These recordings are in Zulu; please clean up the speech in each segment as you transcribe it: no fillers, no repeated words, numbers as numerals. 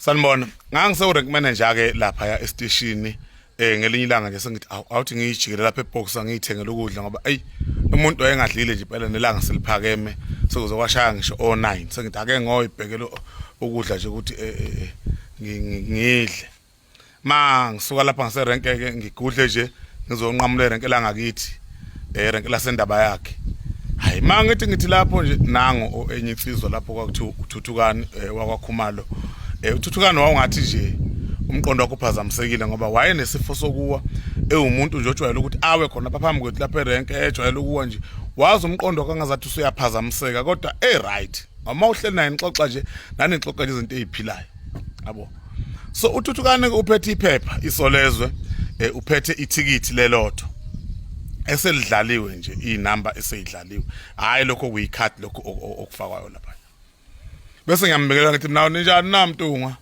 Sanibona. Ngangisewu rank manager ke lapha ya esiteshini ngelinye ilanga nje sengithi awuthi ngiyijikele lapha eboxer ngiyithengele ukudla ngoba ey umuntu wayengadlile nje impela nelanga seliphakeme sekuze kwashaya ngisho o9 sengithi ake ngoyibhekele ukudla nje ukuthi ngidle. Ma ngisuka lapha ngaserenke ke ngigudle nje ngizonqamula erenke langakithi erenke lasendaba yakhe. Hayi ma ngithi ngithi lapho nje nango enye insizwa lapho kwakuthiwa uThuthukani wakwaKhumalo. UThuthukani wawungathi nje umqondo wakho uphazamisekile ngoba wayenesifo sokuwa ewumuntu nje ojwayele ukuthi awe khona lapha phambi kwethu lapha erenke ejwayele ukuwa nje wazi umqondo wakho angazathi usuyaphazamiseka kodwa e right uma uhleli naye nixoxa nje nani nixoxa nje izinto eziphilayo yabo. So uThuthukani uphethe iphepha isolezwe uphethe ithikithi lelotho eselidlaliwe nje inamba eseyidlaliwe hayi lokho kuyikhadi lokho okufakwayo lapha. Bese ngiyambikela ngithi mina ninjani na Mntungwa,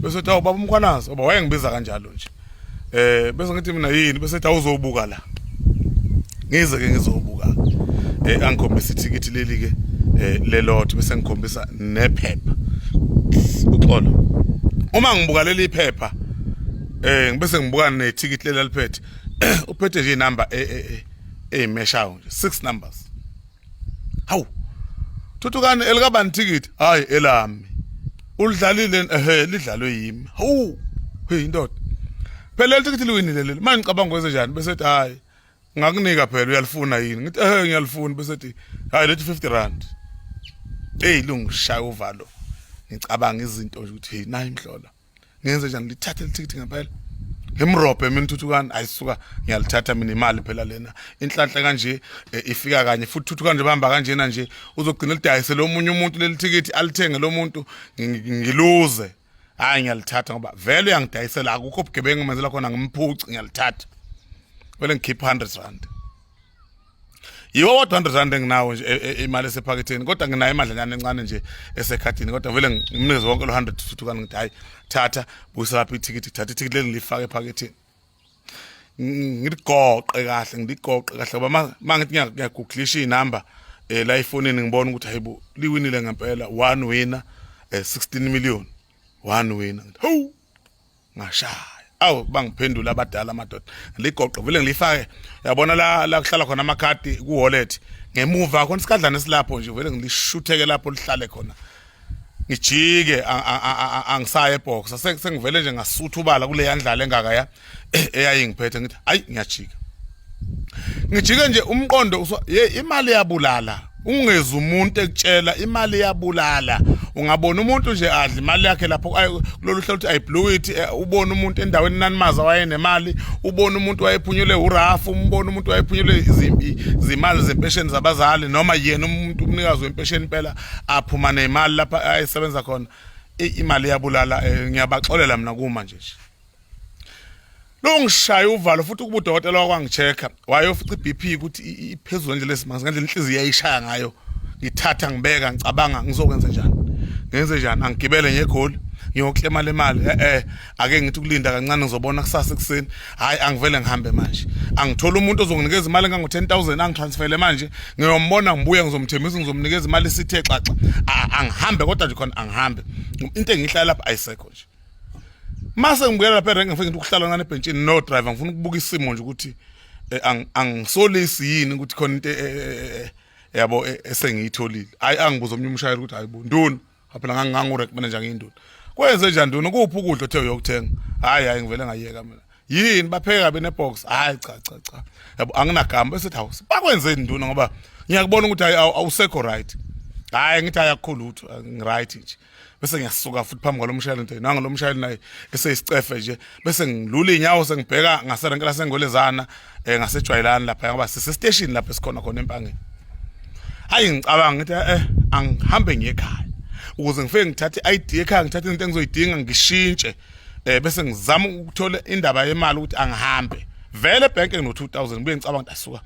bese ethi awu baba uMkhwanazi, ngoba wayengibiza kanjalo nje bese ngithi mina yini, bese ethi awuzobuka la, ngize ke ngizobuka angikhombisa ithikithi leli ke lelotho bese ngikhombisa nephepha uxolo. Uma ngibuka leli phepha ngibese ngibuka nethikithi leli aliphethe uphethe nje inamba eyimeshayo nje 6 numbers. Hawu Thuthukani elikabani thikithi? Hayi elami. Ulidlalile ehe lidlalwe yimi. Hawu hey indoda. Phela leli thikithi liwinile leli. Manje ngicabanga kwenze njani bese ethi hayi ngakunika phela uyalifuna yini? Ngithi ehe ngiyalifuna bese ethi hayi lethi 50 rand. Hey lungishaya uvalo. Ngicabanga izinto nje ukuthi hey nayi imhlola. Ngenze njani lithathe lithikithi ngempela ngimrobhe mina Thuthukani ayisuka ngiyalithatha mina imali phela lena inhlanhla kanje ifika kanye futhi Thuthukani nje bahamba kanjena nje uzogcina lidayise lo munye umuntu leli thikithi alithenge lo muntu ngiluze hayi ngiyalithatha ngoba vele uyangidayisela akukho bugebengu menzela khona ngimphuci ngiyalithatha vele ngikhipha 100 rand yiwo wodwa 100 rand enginawo nje imali esephaketheni kodwa nginayo imadlanyana encane nje esekhadini kodwa vele ngimnikeze wonke lo 100 Thuthukani ngithi hayi thatha buyisa lapha ithikithi thatha ithikithi leli ngilifake ephaketheni ngiligoqe kahle ngiligoqe kahle ngoba ma ngithi ngiyaguglisha iy'namba la efonini ngibona ukuthi hayibo liwinile ngempela one winner 16 million one winner ngithi hawu ngashaya awu bangiphendula abadala amadoda ligoqo vele ngilifake yabona la la kuhlala khona amakhadi ku wallet ngemuva khona isikadlana esilapho nje vele ngilishutheke lapho lihlale khona ngijike angisaye ebox sengivele nje ngasutha ubala kule yandlala engaka ya eyayingiphethe ngithi hayi ngiyajika ngijike nje umqondo ye imali yabulala ungeza umuntu ekutshela imali yabulala ungabona umuntu nje adla imali yakhe lapho kulolu hlelo uthi I blew it ubona umuntu endaweni nanimaza wayenemali ubona umuntu wayephunyule urafu umbona umuntu wayephunyule izimpi zimali zempesheni zabazali noma yena umuntu umnikazi wempesheni impela aphuma nemali lapha ayesebenza khona imali yabulala ngiyabaxolela mina kuma nje longishaya uvalo futhi ukuba udokotela wakwangichecka wayofica i-BP ukuthi iphezulu nje lesimanga ngendlela inhliziyo yayishaya ngayo ngithatha ngibeka ngicabanga ngizokwenza njani ngenze njani angigibele ngegoli ngiyoklema le mali ake ngithi ukulinda kancane ngizobona kusasa ekuseni hayi angivele ngihambe manje angithola umuntu ozonginikeza imali engango 10000 angitransfere manje ngiyombona ngibuya ngizomthembisa ngizomnikeza imali isithe xaxa angihambe kodwa nje khona angihambe into engihlala lapha ayisekho nje mase ngibuyela lapha erenke ngifike ngithi ukuhlala ngane ebhentshini no driver ngifuna ukubuka isimo nje ukuthi angisolisi yini ukuthi khona into yabo esengiyitholile hayi angibuza omnye umshayeli ukuthi hayibo nduna phela ngangingu-rank manager ngiyinduna kwenze njani nduna kuphi ukudla othe uyokuthenga hayi hayi ngivele ngayeka mina yini bapheka kabi nebox hayi cha cha cha yabo anginagama bese hawu bakwenzeni nduna ngoba ngiyakubona ukuthi hayi awusekho right hayi ngithi hayi akukho lutho ngiright nje bese ngiyasuka futhi phambi kwalo mshayeli nje nango lo mshayeli naye eseyisicefe nje bese ngilula inyawo sengibheka ngaserenke lasengwelezana ngasejwayelani lapha ngoba sise station lapha esikhona khona empangeni hayi ngicabanga ngithi angihambe ngiye ekhaya ukuze ngifike ngithathe i-ID ekhaya ngithathe izinto engizoyidinga ngishintshe bese ngizama ukuthola indaba yemali ukuthi angihambe vele ebhenki ngino 2000 ngibuye ngicabanga ukuthi asuka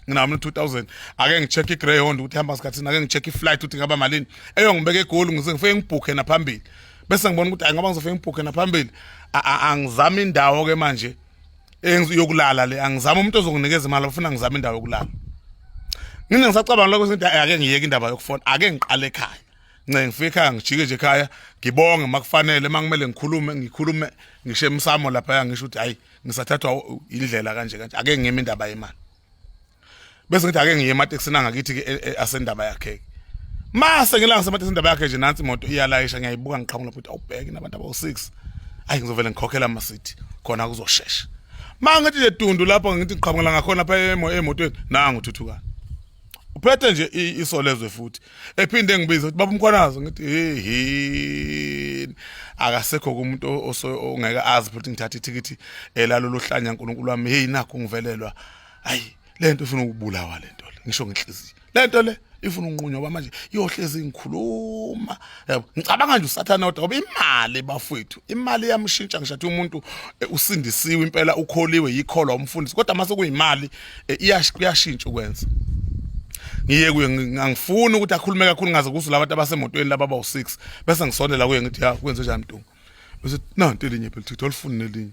nginawo mina 2000 ake ngicheck iGreyhound ukuthi ihamba sikhathini ake ngicheck iflight ukuthi ngaba malini eyongibeka eGoli ngize ngifike ngibhukhe naphambili bese ngibona ukuthi hayi ngoba ngizofike ngibhukhe naphambili angizama indawo ke manje yokulala le angizama umuntu ozonginikeza imali ufuna ngizama indawo yokulala ngine ngisacabanga lokho ukuthi ake ngiyeke indaba yokufona ake ngiqale ekhaya. Nce ngifike ekhaya ngijike nje ekhaya ngibonge makufanele makumele ngikhulume ngikhulume ngisho emsamo lapha ngisho ukuthi hayi ngisathathwa indlela kanje kanje ake ngime indaba yemali. Bese ngithi ake ngiye ematekisini angakithi ke e, e, asendaba yakhe. Mase ngilanga sematekisini indaba yakhe nje nansi imoto iyalayisha ngiyayibuka ngiqhamuka lapho ukuthi awubheke nabantu abawu6. Ayi ngizovele ngikhokhela amasithi khona kuzoshesha. Mangithi nje dundu lapho ngithi ngiqhamukela ngakhona lapha emotweni nangu uthuthukana. Uphethe nje isolezwe futhi ephinde ngibize ukuthi baba umkhwanazi ngithi hey hey akasekho kumuntu ongeke azi futhi ngithatha ithikithi elalolu hlanya uNkulunkulu wami hey nakho ngivelelwa hayi lento ifuna ukubulawa lento le ngisho ngenhliziyo lento le ifuna unqunywa ngoba manje iyohlezi ngikhuluma yabo ngicabanga nje usathana kodwa ngoba imali bafowethu imali iyamshintsha ngisho athi umuntu eh, usindisiwe impela ukholiwe yikholwa umfundisi kodwa mase kuyimali eh, iyashintsha ukwenza ngiye kuye ngangifuni ukuthi akhulume kakhulu ngaze kuso labantu abasemotweni laba abawu6 bese ngisondela kuye ngithi ya kwenze njani mntungu bese nanti elinye phela ithikithi olifuni nelinye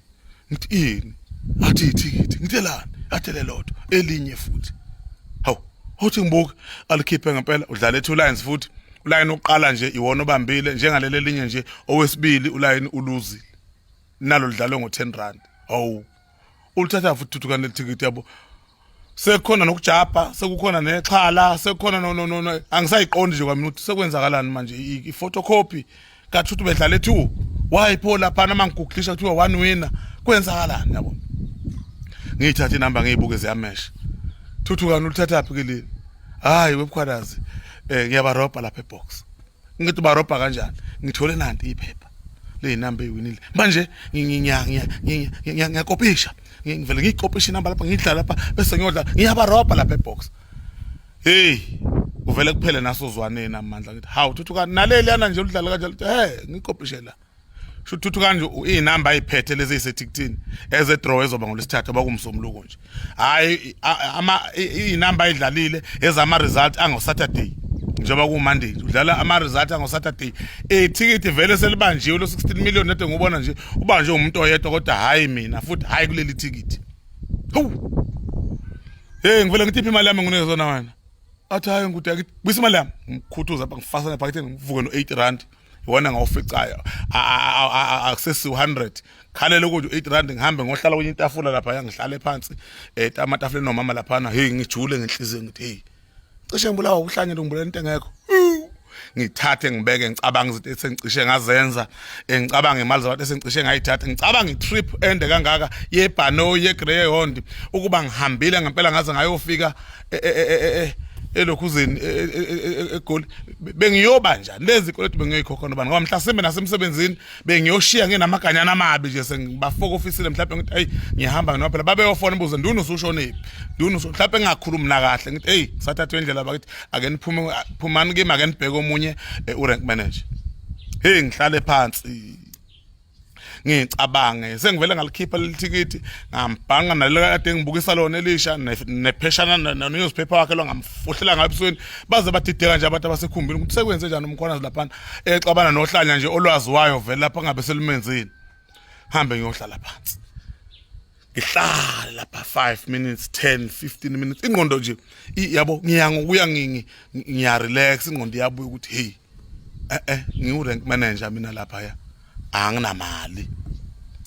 ngithi ini athi ithikithi ngithelani athi lelodwa elinye futhi hawu uthi ngibuke alikhiphe ngempela udlale two lines futhi ulayini oqala nje iwona obambile njengaleli elinye nje owesibili ulayini uluzile nalo lidlalwe ngo-10 rand hawu ulithatha futhi thuthukane lelithikithi yabo sekukhona nokujabha sekukhona nexhala sekukhona no no no angisayiqondi nje kwami ukuthi sekwenzakalani manje i-photocopy kathi bedlala e2 why pho lapha nama ngiguglisha kuthiwa one winner kwenzakalani yabo ngiyithatha inamba ngiyibuke ziyamesha thuthukani ulithathaphi ke leli hayi webkhwanazi eh ngiyabarobha lapha ebox ngithi barobha kanjani ngithole nanti iphepha leyinamba eyiwinile manje ngiyakopisha ngivele ngiyikopisha inamba lapha ngidla lapha bese ngiyodla ngiyabarobha lapha ebox hey uvele kuphele naso zwaneni amandla ngithi hawu thuthuka naleli yana nje ulidlala kanjalo he ngikopishe la sho thuthuka nje inamba ayiphethe lezi ezisetikitini eze draw ezoba ngolwesithathu abakumsomluko nje hayi ama inamba ayidlalile ezama result ango Saturday njengoba kuMonday udlala ama result ango Saturday ethikithi vele selibanjiwe lo 16 million nede ngubona nje ubanjwe umuntu oyedwa kodwa hayi mina futhi hayi kuleli thikithi hawu hey ngivele ngithiphi imali yami nginike zona wena athi hayi ngikude buyisa imali yami ngikhuthuza apha ngifasana ephaketheni ngivuke no-8 rand iwona ngawuficayo akusesiwu 100 khalele ukuthi u-8 rand ngihambe ngohlala kwenye itafula lapha ngihlale phansi um amatafula enomama laphana heyi ngijule ngenhliziyo ngithi heyi cishe ngibulawa ukuhlanyela ngibulala into engekho ngithathe ngibeke ngicabanga izinto esengicishe ngazenza eh, ngicabanga imali zabantu esengicishe ngayithatha ngicabanga i-trip ende kangaka yebhanoyi ye-greyhound ukuba ngihambile ngempela ngaze ngayofika e, e, e, elokhuzeni egoli bengiyoba njani lezi kweletu bengiyoyikhokha nobani ngoba mhlasimbe nasemsebenzini bengiyoshiya nginamaganyana amabi nje sengibafokofisile mhlawumbe ngithi hey ngihamba noma phela babeyofona buze nduna usushonephi nduna mhlawumbe ngingakhulumi nakahle ngithi hey sathathwe indlela bakithi ake niphume phumani kimi ake nibheke omunye eh, u-rank manager hey ngihlale phansi ngicabange sengivele ngalikhipha leli thikithi ngambhanga nalelo kade ngibukisa lona elisha nepheshana newspaper wakhe lo ngamfuhlela ngayo ebusweni baze badideka nje abantu abasekhumbini ukuthi sekwenze njani umkhwanazi laphana exabana nohlanya nje olwaziwayo vele lapha ngabe selumenzini hambe ngiyohlala phansi ngihlale lapha 5 minutes 10 15 minutes ingqondo nje yabo ngiya ngokuya ngiya relax ingqondo iyabuya ukuthi hey eh eh ngiwu rank manager mina lapha ya anginamali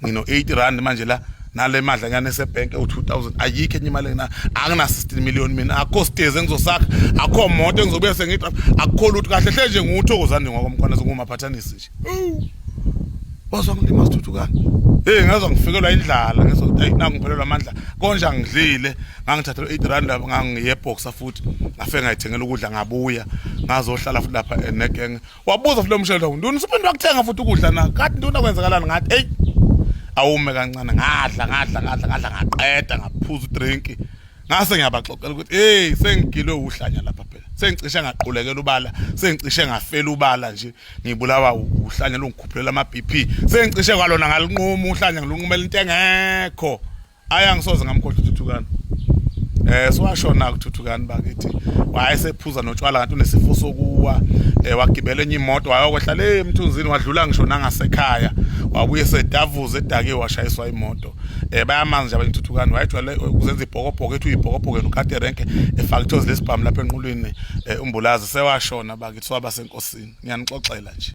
ngino 80 rand manje la nale madlanyana esebhenki ewu-2000 ayikho enye imali engina angina 16 million mina akukho stezi engizosakha akukho moto engizobuya sengithi akukho lutho kahle hle nje ngiwuthokozani ngokomkhwana sengumaphathanisi nje wazwa ngilima sithuthukani hey ngezwa ngifikelwa indlala ngezwa ukuthi ayi nangu ngiphelelwa amandla konje angidlile ngangithathela 8 rand ngangiye boxer futhi ngafike ngayithengela ukudla ngabuya ngazohlala futhi lapha negenge wabuza futhi lo mshayeli wakho nduna usuphinde wakuthenga futhi ukudla na kathi nduna kwenzakalani ngathi eyi awume kancane ngadla ngadla ngadla ngadla ngaqeda ngaphuza udrink ngase ngiyabaxoxela ukuthi hey sengigilwe uhlanya lapha phela sengicishe ngaqulekela ubala sengicishe ngafela ubala nje ngibulawa uhlanya lungikhuphulela ama BP sengicishe kwalona ngalinquma uhlanya ngilunqumela into engekho Ayi angisoze ngamkhohlwa uthuthukana. Eh siwashona kuthuthukani bakithi. Wayesephuza notshwala kanti unesifo sokuwa. Eh wagibela enye imoto wayokwehla le emthunzini wadlula ngisho nangasekhaya. Wabuye sedavuza edakiwe washayiswa imoto. Eh bayamazi nje abanthuthukani wayejwayele ukuzenza ibhokobhoko ethi uyibhokobhoko yena ukade renke efaka ithozi lesibhamu lapha enqulwini eh, umbulazi sewashona bakithi waba senkosini. Ngiyanixoxela nje.